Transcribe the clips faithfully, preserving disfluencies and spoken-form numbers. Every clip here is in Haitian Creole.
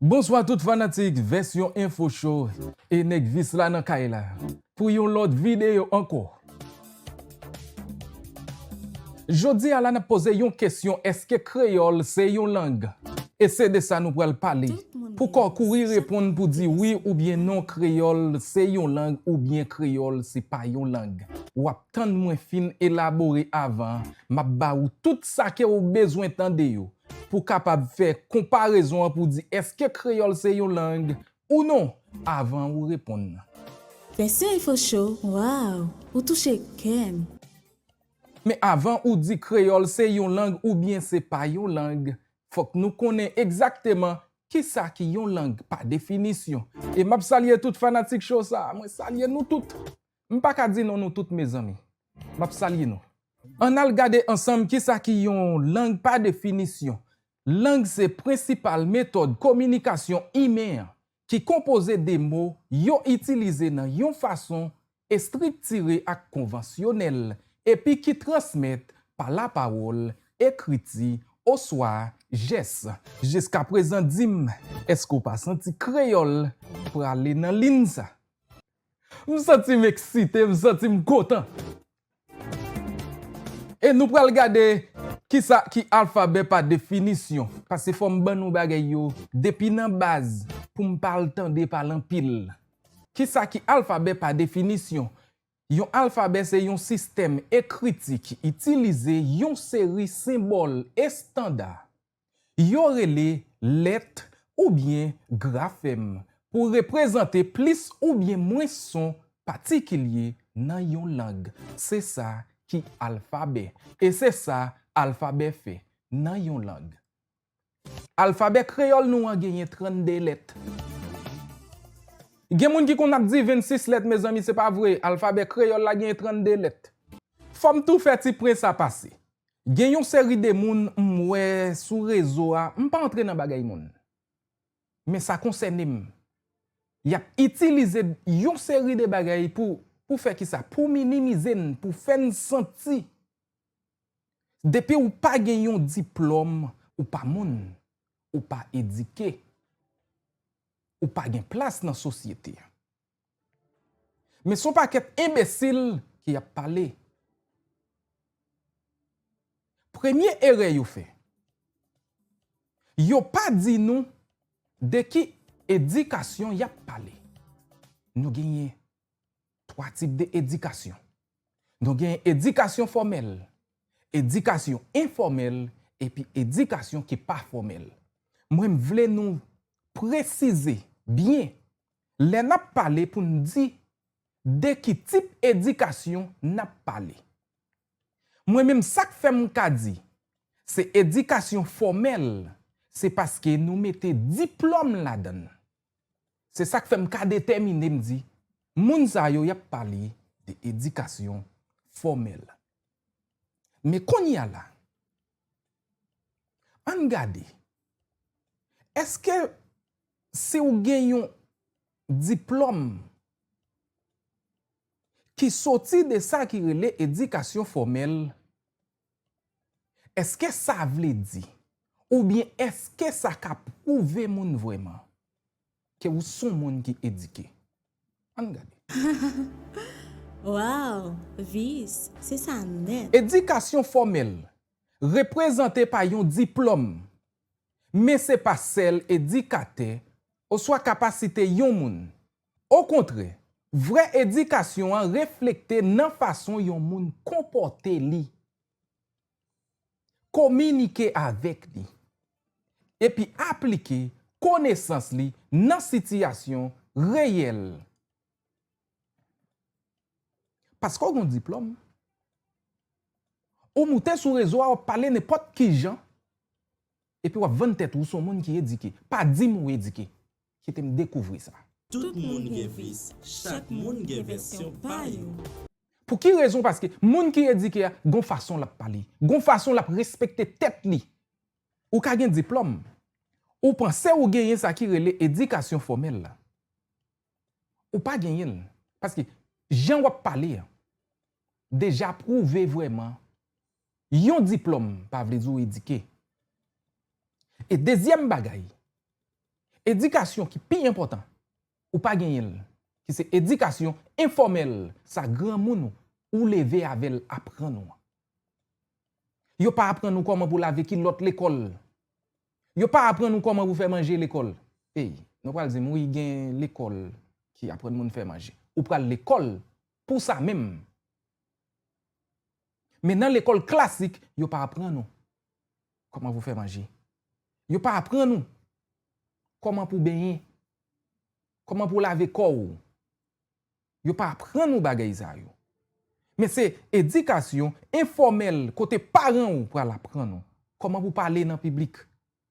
Bonswa tout fanatik Vèsyon Enfo Show, e Nèg Vis la nan kay la pou yon lòt videyo ankò. Jodi a la n ap poze yon kesyon, èske kreyòl se yon lang? E se de sa nou pral pale. Pou kò kouri reponn pou di wi oubyen non, kreyòl se yon lang oubyen kreyòl se pa yon lang. W ap tann mwen fin elabore avan, m ap ba ou tout sa ke w bezwen tande yo pou kapab fè konparezon an pou di èske kreyòl se yon lang ou non avan ou reponn. Vèsyon Enfo Show, waw, ou touche kè m. Men avan ou di kreyòl se yon lang oubyen se pa yon lang, fòk nou konnen egzakteman kisa ki yon lang pa definisyon. E m ap salye tout fanatik show sa a, mwen salye nou tout. M pa ka di non nou tout mezanmi. M ap salye nou. Ann al gade ansanm kisa ki yon lang pa definisyon. Lang se prensipal metòd kominikasyon imen an ki konpoze de mo yo itilize nan yon fason estriktire ak konvansyonèl epi ki transmèt pa lapawòl, ekriti, oswa jès. Jiskaprezan di m, èske w pa santi kreyòl prale nan liy sa? M santi m eksite, m santi m kontan. E nou pral gade kisa ki alfabè pa definisyon, paske fò m ban nou bagay yo depi nan baz pou m pa al tande pale anpil. Kisa ki alfabè pa definisyon? Yon alfabè se yon sistèm ekriti ki itilize yon seri senbòl estanda. Yo rele lèt oubyen grafèm pou reprezante plis oubyen mwens son patikilye nan yon lang. Se sa ki alfabè. E se sa alfabè fè nan yon lang. Alfabè kreyòl nou an genyen trannde lèt. Gen moun ki konn ap di vennsis lèt, mezanmi, se pa vre. Alfabè kreyòl la genyen trannde lèt. Fò m tou fè ti pwen sa pase. Gen yon seri de moun m wè sou rezo a, m pa antre nan bagay moun. Men sa konsène m. Y ap itilize yon seri de bagay pou, pou fè kisa? Pou minimize n, pou fè n santi. Depi w pa gen yon diplòm, ou pa moun, ou pa edike, ou pa gen plas nan sosyete a. Men se yon pakèt enbesil ki ap pale. Premye erè yo fè, yo pa di nou de ki edikasyon y ap pale. Nou genyen twa tip de edikasyon. Nou genyen edikasyon fòmèl, edikasyon enfòmèl, epi edikasyon ki pa fòmèl. Mwen, m vle nou presize byen lè n ap pale pou n di de ki tip edikasyon n ap pale. Mwen menm, sa k fè m ka di se edikasyon fòmèl, se paske nou mete diplòm ladan l. Se sa k fè m ka detèmine m di moun sa yo y ap pale de edikasyon fòmèl. Men kounye a la, ann gade, èske si w gen yon diplòm ki soti de sa ki rele edikasyon fòmèl, èske sa vle di, oubyen èske sa ka pwouve moun vrèman ke w s on moun ki edike? Ann gade. Waw, Vis, se sa nèt. Edikasyon fòmèl reprezante pa yon diplòm, men se pa sèl edikatè oswa kapasite yon moun. Okontrè, vrè edikasyon an reflekte nan fason yon moun konpòte li, kominike avèk li, epi aplike konesans li nan sitiyasyon reyèl. Paske w gen yon diplòm, ou moute sou rezo a, w ap pale nenpòt ki jan, epi w ap vann tèt ou, w s on moun ki edike. Pa di m ou edike. Kite m dekouvri sa. Tout moun gen vis, chak moun gen vèsyon pa yo. Pou ki rezon? Paske moun ki edike a, gon fason l ap pale, gon fason l ap respekte tèt li. Ou ka gen diplòm, ou panse ou genyen sa ki rele edikasyon fòmèl la. Ou pa genyen l. Paske jan w ap pale a deja pwouve vrèman yon diplòm pa vle di w edike. E dezyèm bagay, Edikasyon ki pi enpòtan, ou pa genyen l, ki se edikasyon enfòmèl, sa granmoun ou, ou leve avè l aprann ou an. Yo pa aprann ou kòman pou lave kilòt lekòl. Yo pa aprann ou kòman pou fè manje lekòl. Ey, nou pral di m, wi, gen lekòl ki aprann moun fè manje. Ou pral lekòl pou sa menm. Men nan lekòl klasik, yo pa aprann ou kòman pou fè manje. Yo pa aprann ou kòman pou benyen, kòman pou lave kò w. Yo pa aprann ou bagay sa yo. Men se edikasyon enfòmèl kote paran ou pral aprann ou kòman pou pale nan piblik,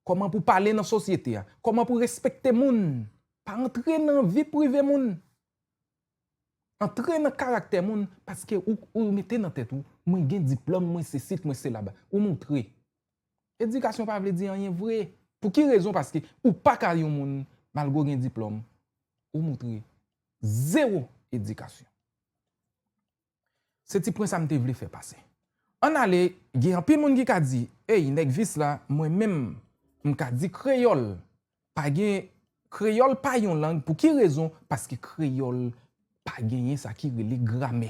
kòman pou pale nan sosyete a, kòman pou respekte moun. Pa antre nan vi prive moun. Antre nan karaktè moun paske ou, ou mete nan tèt ou, mwen gen diplòm, mwen se sit, mwen se laba. Ou moutre. Edikasyon pa vle di anyen vre. Pou ki rezon? Paske ou pa ka yon moun, malgre w gen diplòm, ou moutre zewo edikasyon. Se ti pwen sa m te vle fè pase. Ann ale, gen anpil moun ki ka di, ey, nèg vis la, mwen menm, m ka di kreyòl. Pa gen, kreyòl pa yon lang. Pou ki rezon? Paske kreyòl pa genyen sa ki rele gramè.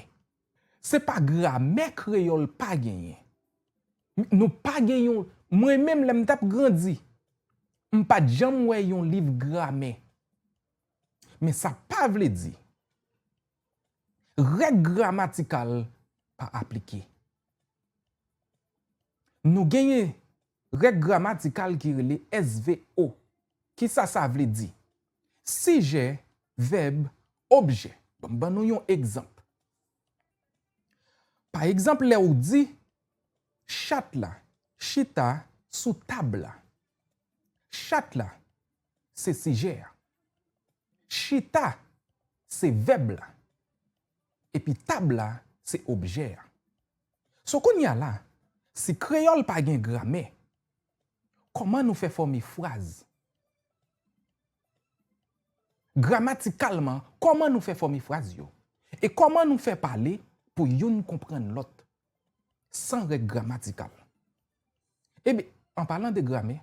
Se pa gramè kreyòl pa genyen. Nou pa gen yon, mwen menm, lè m t ap grandi, m pa t janm wè yon liv gramè. Men sa pa vle di règ gramatikal pa aplike. Nou genyen règ gramatikal ki rele S V O. Kisa sa vle di? Sijè, vèb, objè. Ban m ban nou yon egzanp. Pa egzanp, lè w di, chat la chita sou tab la. Chat la se sijè a. Chita se vèb la. Epi tab la se objè a. So kounye a la, si kreyòl pa gen gramè, kòman nou fè fòme fraz? Gramatikalman, kòman nou fè fòme fraz yo? E kòman nou fè pale pou youn konprann lòt san règ gramatikal? Ebyen, an palan de gramè,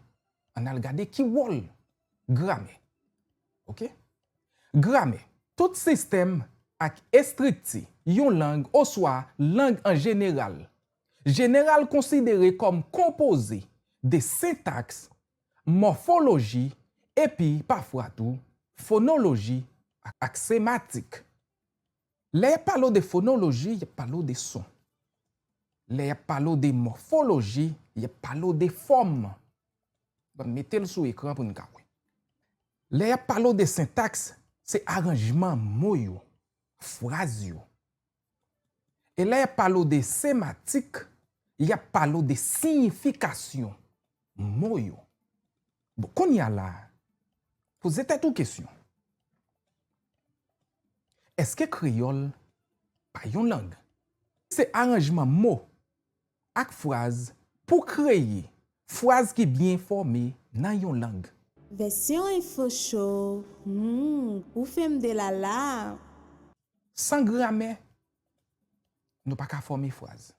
ann al gade ki wòl gramè. Oke? Gramè. Tout sistèm ak estrikti yon lang oswa lang an jeneral, jeneral konsidere kòm konpoze de sentaks, mòfoloji, epi pafwa tou fonoloji ak, ak sematik. Lè y ap pale w de fonoloji, y ap pale w de son. Lè y ap pale w de mòfoloji, y ap pale w de fòm. Ban m mete l sou ekran pou n ka wè. Lè y ap pale w de sentaks, se aranjman mo yo, fraz yo. E lè y ap pale w de sematik, y ap pale w de siyifikasyon mo yo. Bon, kounye a la, poze tèt ou kesyon. Èske kreyòl pa yon lang? Se aranjman mo ak fraz pou kreye fraz ki byen fòme nan yon lang. Vèsyon Enfo Show, hmm, ou fè m de lala. San gramè, nou pa ka fòme fraz.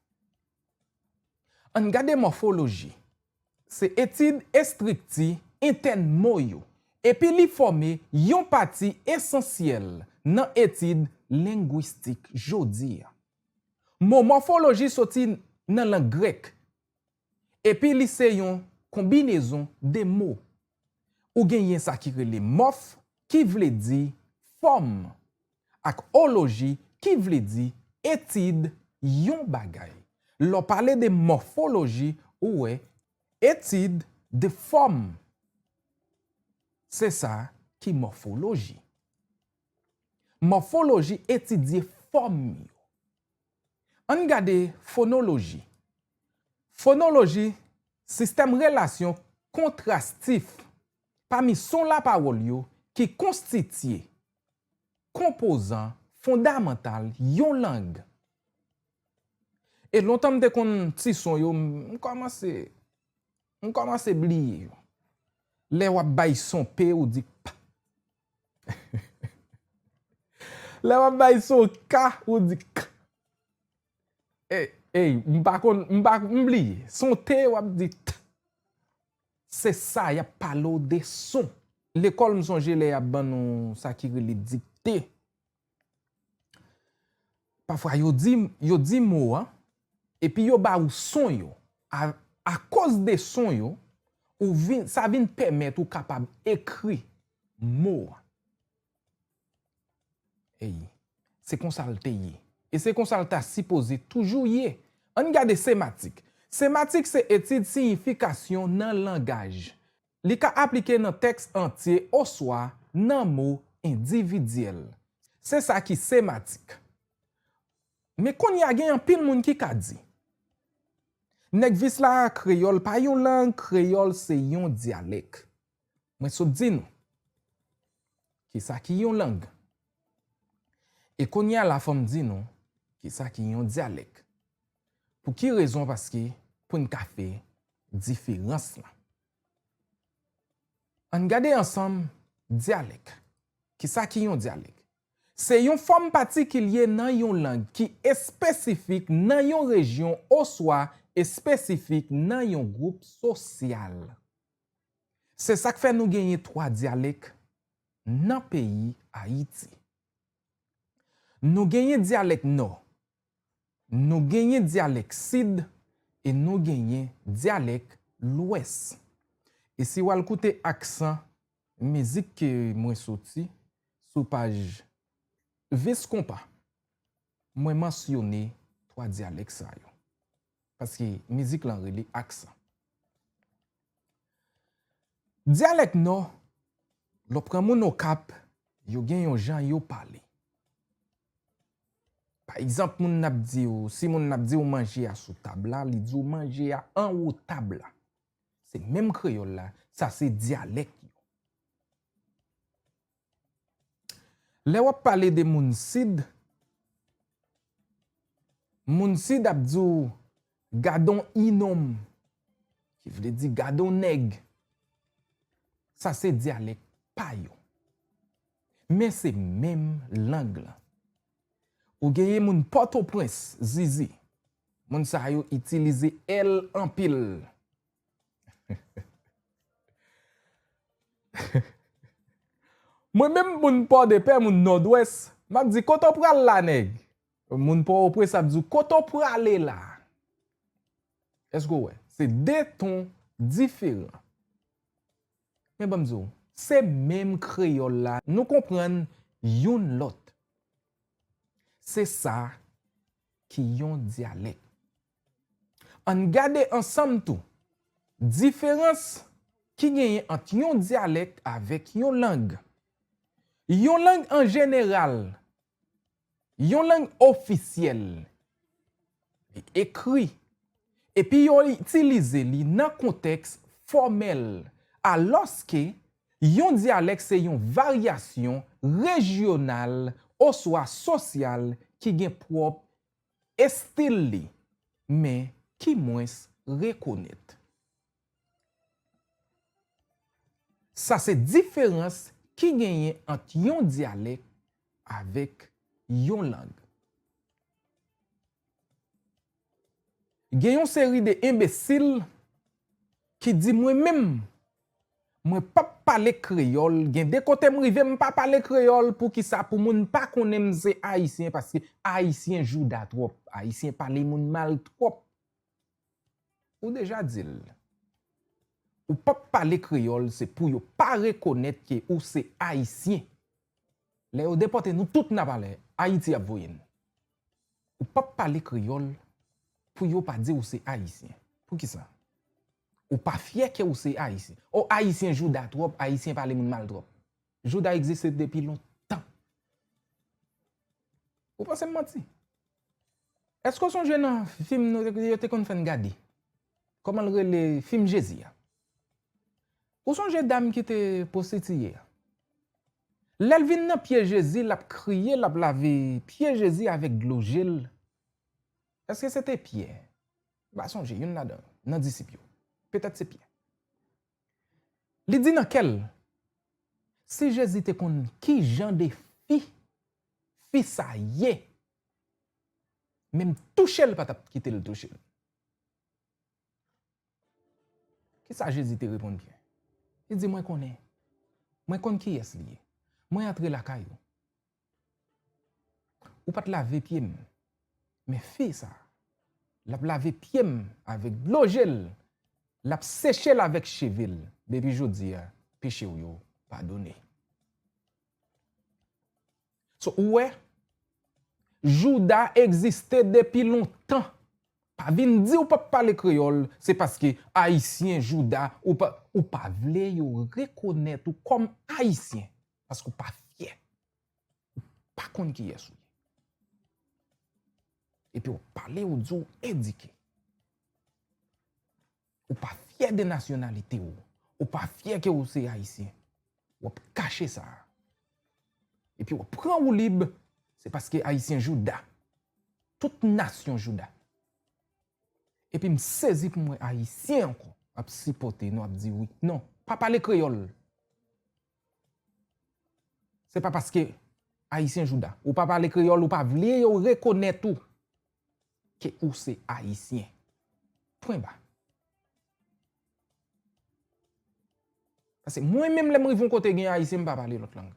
Ann gade mòfoloji. Se etid estrikti entèn mo yo, epi li fòme yon pati esansyèl nan etid lengwistik jodi a. Mo mòfoloji soti nan lang grèk, epi li se yon konbinezon de mo. Ou genyen sa ki rele mòf, ki vle di fòm, ak oloji, ki vle di etid yon bagay. Lè w pale de mòfoloji, ou wè etid de fòm. Se sa ki mòfoloji. Mòfoloji etidye fòm yo. Ann gade fonoloji. Fonoloji, sistèm relasyon kontrastif pami son lapawòl yo ki konstitye konpozan fondamantal yon lang. E lontan m te konn ti son yo, m, m kòmanse, m kòmanse bliye yo. Lè w ap bay son P, ou di p. Lè w ap bay son K, ou di k. Ey, ey, m pa konn, m pa, m bliye. Son T, w ap di t. Se sa, y ap pale w de son. Lekòl, m sonje lè y ap ban nou sa ki rele dikte. Pafwa, yo di, yo di mo a, epi yo ba ou son yo. A, akoz de son yo, ou vin, sa vin pèmèt ou kapab ekri mo a. Ey, se konsa l te ye. E se konsa l ta sipoze toujou ye. Ann gade sematik. Sematik se etid siyifikasyon nan langaj. Li ka aplike nan tèks antye oswa nan mo endividyèl. Se sa ki sematik. Men kounye a gen anpil moun ki ka di, nèg vis la, kreyòl pa yon lang, kreyòl se yon dyalèk. Mwen sot di nou kisa ki yon lang. E kounye a la, fò m di nou kisa ki yon dyalèk. Pou ki rezon? Paske pou n ka fè diferans lan. Ann gade ansanm dyalèk. Kisa ki yon dyalèk? Se yon fòm patikilye nan yon lang ki espesifik nan yon rejyon oswa espesifik nan yon gwoup sosyal. Se sa k fè nou genyen twa dyalèk nan peyi Ayiti. Nou genyen dyalèk nò, nou genyen dyalèk sid e nou genyen dyalèk lwès. E si w al koute aksan mizik ke mwen soti sou paj Vis Konpa, mwen mansyone twa dyalèk sa yo. Paske mizik lan rele aksan. Dyalèk nò, lè w pran moun Okap, yo gen yon jan yo pale. Pa egzanp, moun nan ap di w, si moun nan ap di w manje a sou tab la, li di w manje a anwo tab la. Se menm kreyòl la, sa se dyalèk yo. Lè w ap pale de moun sid, moun sid ap di w, "Gadon inonm," ki vle di, "Gadon nèg." Sa se dyalèk pa yo. Men se menm lang lan. Ou genyen moun Pòtoprens, Zizi. Moun sa yo itilize L anpil. Mwen menm, moun Pòdepè, moun Nòdwès, m ap di, "Kote w pral la, nèg?" Moun Pòtoprens ap di w, "Kote w prale la?" Èske w wè? Se de ton diferan. Men ban m di w, se menm kreyòl la, nou konprann youn lòt. Se sa ki yon dyalèk. Ann gade ansanm tou diferans ki genyen ant yon dyalèk avèk yon lang. Yon lang an jeneral, yon lang ofisyèl, li ekri, epi yo itilize li nan kontèks fòmèl, alòske yon dyalèk se yon varyasyon rejyonal oswa sosyal ki gen pwòp estil li, men ki mwens rekonèt. Sa se diferans ki genyen ant yon dyalèk avèk yon lang. Gen yon seri de enbesil ki di mwen menm, mwen p ap pale kreyòl, gen de kote m rive m pa pale kreyòl, poukisa? Pou moun pa konnen m se ayisyen, paske ayisyen jouda twòp, ayisyen pale moun mal twòp. Ou deja di l. Ou p ap pale kreyòl, se pou yo pa rekonèt ke ou se ayisyen. Lè yo depòte nou tout n ap ale, Ayiti y ap voye n. Ou p ap pale kreyòl pou yo pa di w se ayisyen. Poukisa? Ou pa fyè ke w se ayisyen. O, ayisyen jouda twòp, ayisyen pale moun mal twòp. Jouda egziste depi lontan. Ou panse m manti? Èske w sonje nan fim nou te, yo te konn fè n gade? Kòman l rele, fim Jezi a? Ou sonje dam ki te pwostitiye a? Lè l vin nan pye Jezi, l ap kriye, l ap lave pye Jezi avèk dlo je l. Èske se te Pyè? M pa sonje, youn ladan, nan disip yo. Petèt se Pyè. Li di nan kè l, si Jezi te konn ki jan de fi fi sa ye, menm touche l pa t ap kite l touche l. Kisa Jezi te reponn Pyè? Li di, mwen konnen. Mwen konn kiyès li ye. Mwen antre lakay ou. Ou pa t lave pye m. Men fi sa, l ap lave pye m avèk dlo je l, l ap seche l avèk cheve l. Depi jodi a, peche w yo padone. So, ou wè, Jouda egziste depi lontan. Pa vin di w p ap pale kreyòl, se paske Ayisyen Jouda, ou pa, ou pa vle yo rekonèt ou kòm Ayisyen, paske w pa fyè. Ou pa konn kiyès ou ye. Epi w pale, ou di w edike. Ou pa fyè de nasyonalite w. Ou pa fyè ke w se Ayisyen. W ap kache sa. Epi w ap pran woulib, se paske Ayisyen Jouda. Tout nasyon Jouda. Epi m sezi pou m wè Ayisyen ankò ap sipòte nou, ap di wi. Non, pa pale kreyòl. Se pa paske Ayisyen Jouda, ou pa pale kreyòl, ou pa vle yo rekonèt ou ke ou se Ayisyen. Pwen ba. Paske mwen menm, lè m rive yon kote gen Ayisyen, m pa pale lòt lang.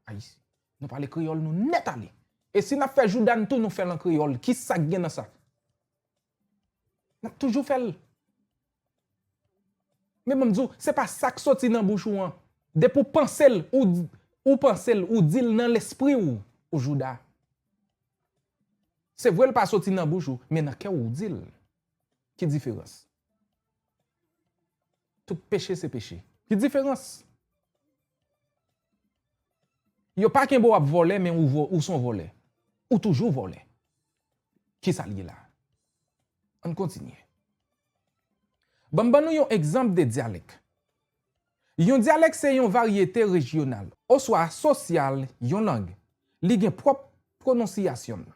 Ayisyen. Nou pale kreyòl, nou nèt ale. E si n ap fè Jouda n tou, nou fè l an kreyòl. Ki sa k gen nan sa? N ap toujou fè l. Men ban m di w, se pa sa k soti nan bouch ou an. Depi w panse l, ou, ou panse l, ou di l nan lespri w, ou Jouda. Se vre l pa soti nan bouch ou, men nan kè w ou di l. Ki diferans? Tout peche se peche. Ki diferans? Yo pa kenbe w ap vòlè, men ou, vo- ou s on vòlè. Ou toujou vòlè. Kisa l ye la? Ann kontinye. Ban m ban nou yon egzanp de dyalèk. Yon dyalèk se yon varyete rejyonal oswa sosyal yon lang. Li gen pwòp pwononsyasyon l.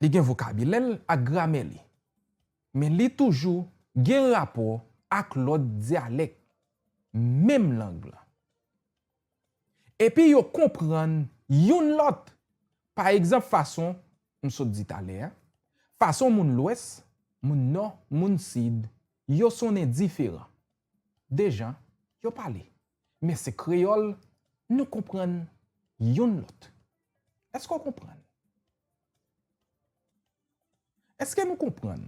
Li gen vokabilè l ak gramè li. Men li toujou gen rapò ak lòt dyalèk menm lang lan. Epi yo konprann youn lòt. Pa egzanp, fason m sot di talè a, fason moun Lwès, moun Nò, moun Sid, yo sonnen diferan de jan yo pale. Men se kreyòl, nou konprann youn lòt. Èske w konprann? Èske nou konprann?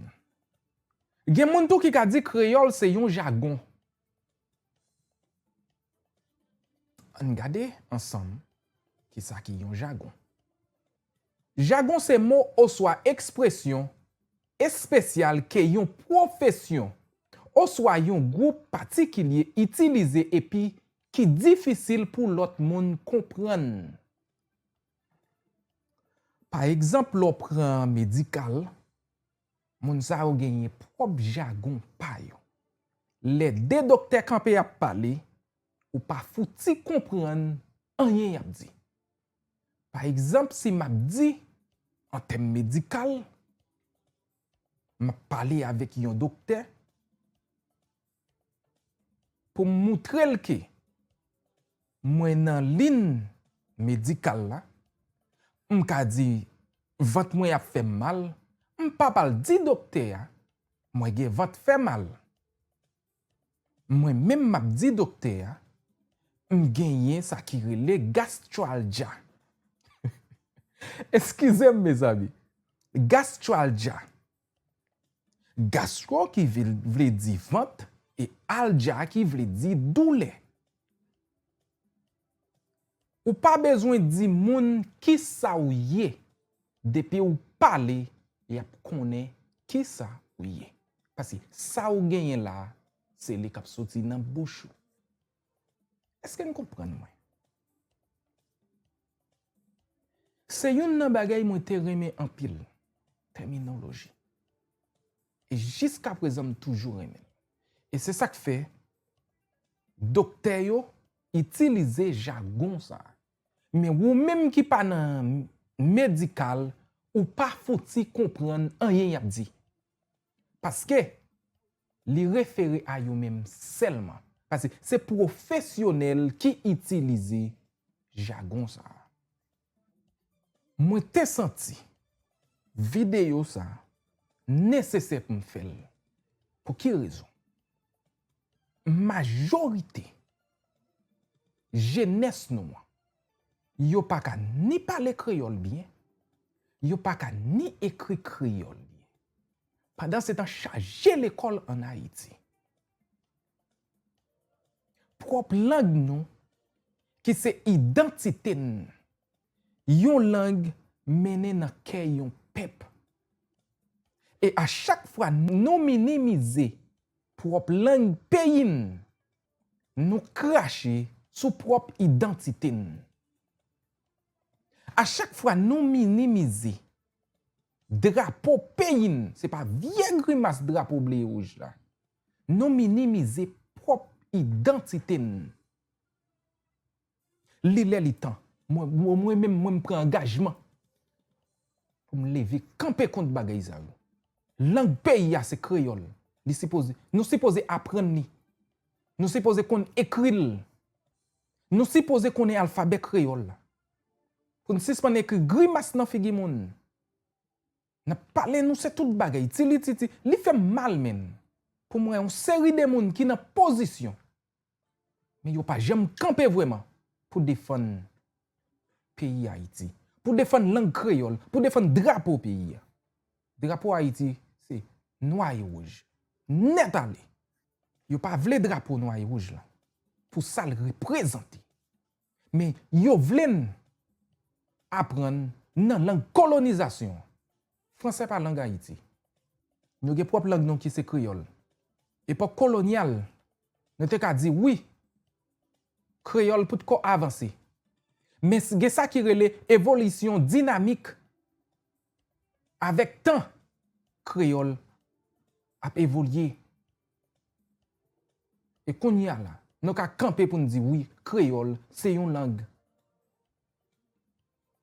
Gen moun tou ki ka di kreyòl se yon jagon. Ann gade ansanm kisa ki yon jagon. Jagon se mo oswa ekspresyon espesyal ke yon pwofesyon oswa yon gwoup patikilye itilize epi ki difisil pou lòt moun konprann. Pa egzanp, lè w pran medikal, moun sa yo genyen pwòp jagon pa yo. Lè de doktè kanpe ap pale, ou pa fouti konprann anyen y ap di. Pa egzanp, si m ap di, an tèm medikal, m ap pale avèk yon doktè, pou m moutre l ke mwen nan liy medikal la, m ka di vant mwen ap fè m mal, m p ap al di doktè a, mwen gen vant fè mal. Mwen menm m ap di doktè a, m genyen sa ki rele gastralgia. Eskize m, mezanmi. Gastralgia. Gastro ki vle, vle di vant, e algia ki vle di doulè. Ou pa bezwen di moun kisa w ye. Depi w pale, y ap konnen kisa w ye. Paske sa w genyen la, se li k ap soti nan bouch ou. Èske n konprann mwen? Se youn nan bagay mwen te renmen anpil, tèminoloji. E jiskaprezan, m toujou renmen l. E se sa k fè doktè yo itilize jagon sa a. Men ou menm ki pa nan medikal, ou pa fouti konprann anyen y ap di. Paske li refere a yo menm sèlman. Paske se pwofesyonèl ki itilize jagon sa a. Mwen te santi videyo sa a nesesè pou m fè l. Pou ki rezon? Majorite jenès nou an, yo pa ka ni pale kreyòl byen, yo pa ka ni ekri kreyòl byen. Pandansetan, chaje lekòl ann Ayiti. Pwòp lang nou, ki se idantite n, yon lang mennen nan kè yon pèp. E a chak fwa nou minimize pwòp lang peyi n, nou krache sou pwòp idantite n. A chak fwa nou minimize drapo peyi n, se pa vye grimas drapo ble e wouj la, nou minimize pwòp idantite n. Li lè li tan. Mwen, mwen, mwen menm, mwen m pran angajman pou m leve kanpe kont bagay sa yo. Lang peyi a se kreyòl. Li sipoze, nou sipoze aprann li. Nou sipoze konn ekri l. Nou sipoze konnen alfabè kreyòl la. Pou n sispann ekri grimas nan figi moun. N ap pale nou se tout bagay, tili titi. Li fè m mal, menn. Pou m wè yon seri de moun ki nan pozisyon, men yo pa janm kanpe vrèman pou defann peyi Ayiti, pou defann lang kreyòl, pou defann drapo peyi a. Drapo Ayiti se nwa e wouj. Nèt ale. Yo pa vle drapo nwa e wouj la pou sa l reprezante. Men yo vle n aprann nan lang kolonizasyon. Fransè pa lang Ayiti. Nou gen pwòp lang nou ki se kreyòl. Epòk kolonyal, nou te ka di wi, kreyòl potko avanse. Men s- gen sa ki rele evolisyon dinamik. Avèk tan, kreyòl ap evolye. E kounye a la, nou ka kanpe pou n di wi, kreyòl se yon lang.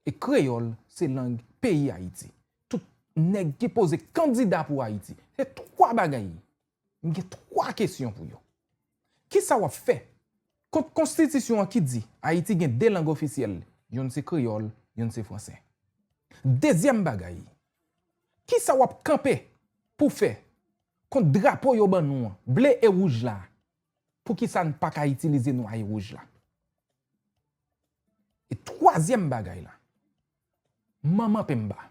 E kreyòl se lang peyi Ayiti. Tout nèg ki poze kandida pou Ayiti, se twa bagay. M gen twa kesyon pou yo. Kisa w ap fè kont konstitisyon an ki di Ayiti gen de lang ofisyèl, youn se kreyòl, youn se fransè? Dezyèm bagay, kisa w ap kanpe pou fè kont drapo yo ban nou an, ble e wouj la? Poukisa n pa ka itilize nwa e wouj la? E twazyèm bagay la, manman penmba,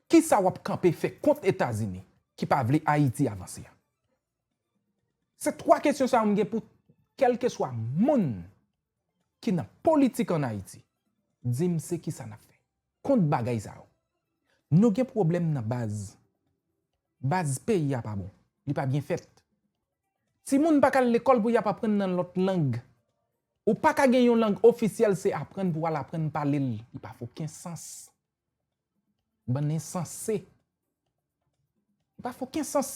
kisa w ap kanpe fè kont Etazini ki pa vle Ayiti avanse a? Se twa kesyon sa yo m gen pou kèlkeswa moun ki nan politik ann Ayiti. Di m se kisa n ap fè kont bagay sa yo. Nou gen pwoblèm nan baz. Baz peyi a pa bon. Li pa byen fèt. Timoun pa ka al lekòl pou y ap aprann nan lòt lang. Ou pa ka gen yon lang ofisyèl, se aprann pou w al aprann pale l. Li pa fè okenn sans. Bann ensanse. Li pa fè okenn sans.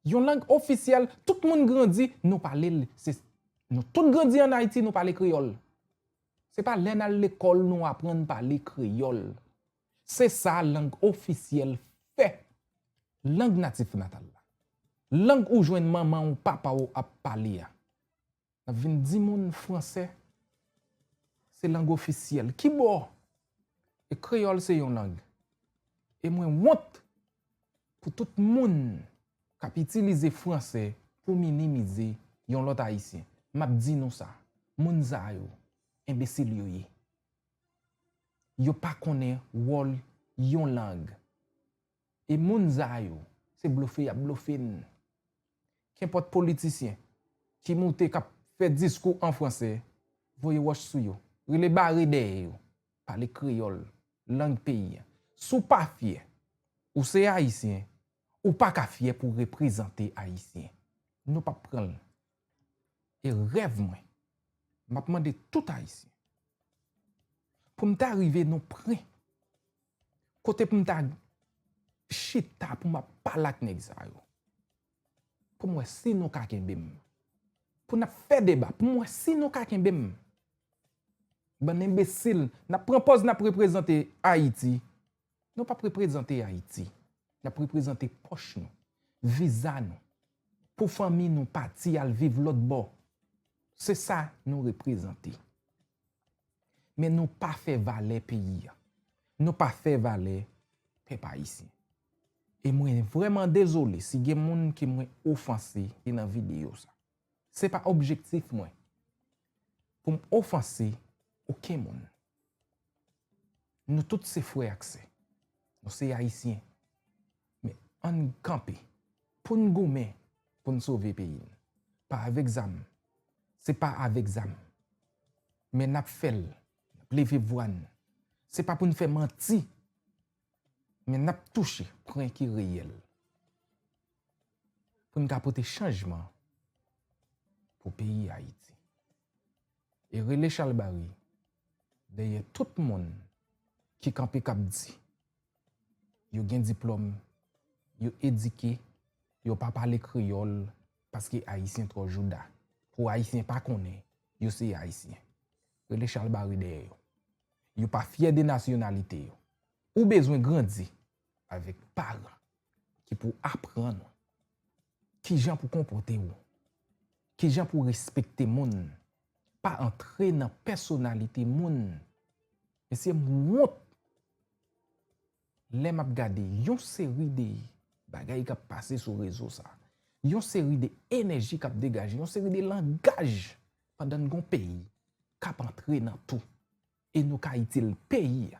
Yon lang ofisyèl, tout moun grandi, nou pale l. Se, nou tout grandi ann Ayiti, nou pale kreyòl. Se pa lè n al lekòl nou aprann pale kreyòl. Se sa lang ofisyèl fè. Lang natif natal la. Lang ou jwenn manman w, papa w ap pale a. N ap vin di moun fransè se lang ofisyèl. Ki bò? E kreyòl se yon lang. E mwen wont pou tout moun k ap itilize fransè pou minimize yon lòt Ayisyen. M ap di nou sa, moun sa yo, enbesil yo ye. Yo pa konnen wòl yon lang. E moun sa yo, se blofe y ap blofe n. Kenpòt politisyen ki moute k ap fè diskou an fransè, voye wòch sou yo. Rele bare dèyè yo. Pale kreyòl, lang peyi a. Si w pa fyè, ou se Ayisyen, ou pa ka fyè pou w reprezante Ayisyen. Nou p ap pran l. E rèv mwen, m ap mande tout Ayisyen pou m ta rive nan pwen kote pou m ta chita, pou m ap pale ak nèg sa yo. Pou m wè si nou ka kenbe m. Pou n ap fè deba, pou m wè si nou ka kenbe m. Bann enbesil, n ap pran pòz n ap reprezante Ayiti. Nou p ap reprezante Ayiti. N ap reprezante pòch nou, viza nou, pou fanmi nou pati al viv lòt bò. Se sa nou reprezante. Men nou pa fè valè peyi a. Nou pa fè valè pèp ayisyen. E mwen vrèman dezole si gen moun ke mwen ofanse ki nan videyo sa. Se pa objektif mwen. pou m ofanse okenn moun. Nou tout se frè ak sè. Nou se Ayisyen. Men ann kanpe pou n goumen pou n sove peyi n. Pa avèk zam. Se pa avèk zam. Men n ap fè l. N ap leve vwa n. Se pa pou n fè manti. Men n ap touche pwen ki reyèl pou n ka pote chanjman pou peyi Ayiti. E rele chalbari dèyè tout moun ki kanpe k ap di yo gen diplòm, yo edike, yo pa pale kreyòl paske Ayisyen twò jouda. Pou Ayisyen pa konnen yo se Ayisyen. Rele chalbari dèyè yo. Yo pa fyè de nasyonalite yo. Ou bezwen grandi avèk paran ki pou aprann ou kijan pou konpòte w, kijan pou respekte moun, pa antre nan pèsonalite moun. Mesye, m wont lè m ap gade yon seri de bagay k ap pase sou rezo sa, yon seri de enèji k ap degaje, yon seri de langaj pandan n gon peyi k ap antre nan tou e nou ka itil peyi a.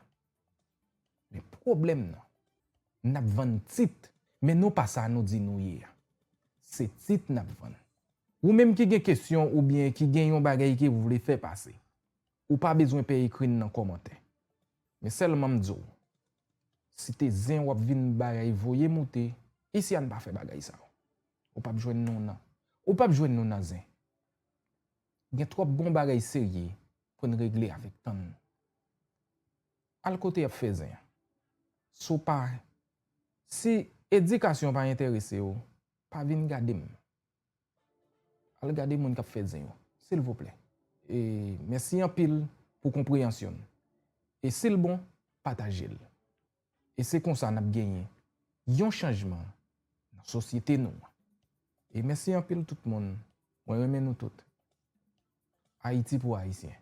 Men pwoblèm nan, n ap vann tit, men nou pa sa nou di nou ye a. Se tit n ap vann. Ou menm ki gen kesyon oubyen ki gen yon bagay ke w vle fè pase, ou pa bezwen pè ekri n nan kòmantè. Men sèlman m di w, si te zen w ap vin bagay voye moute, isi a n pa fè bagay sa yo. Ou p ap jwenn nou nan. Ou p ap jwenn nou nan zen. Gen twòp bon bagay serye pou n regle avèk tan n. Al kote y ap fè zen an. Si w pa, si edikasyon pa enterese w, pa vin gade m. Al gade moun k ap fè zen yo, silvouplè. E mèsi anpil pou konpreyansyon n. E si l bon, pataje l. E se konsa n ap genyen yon chanjman nan sosyete nou an. E mèsi anpil tout moun. Mwen renmen nou tout. Ayiti pou Ayisyen.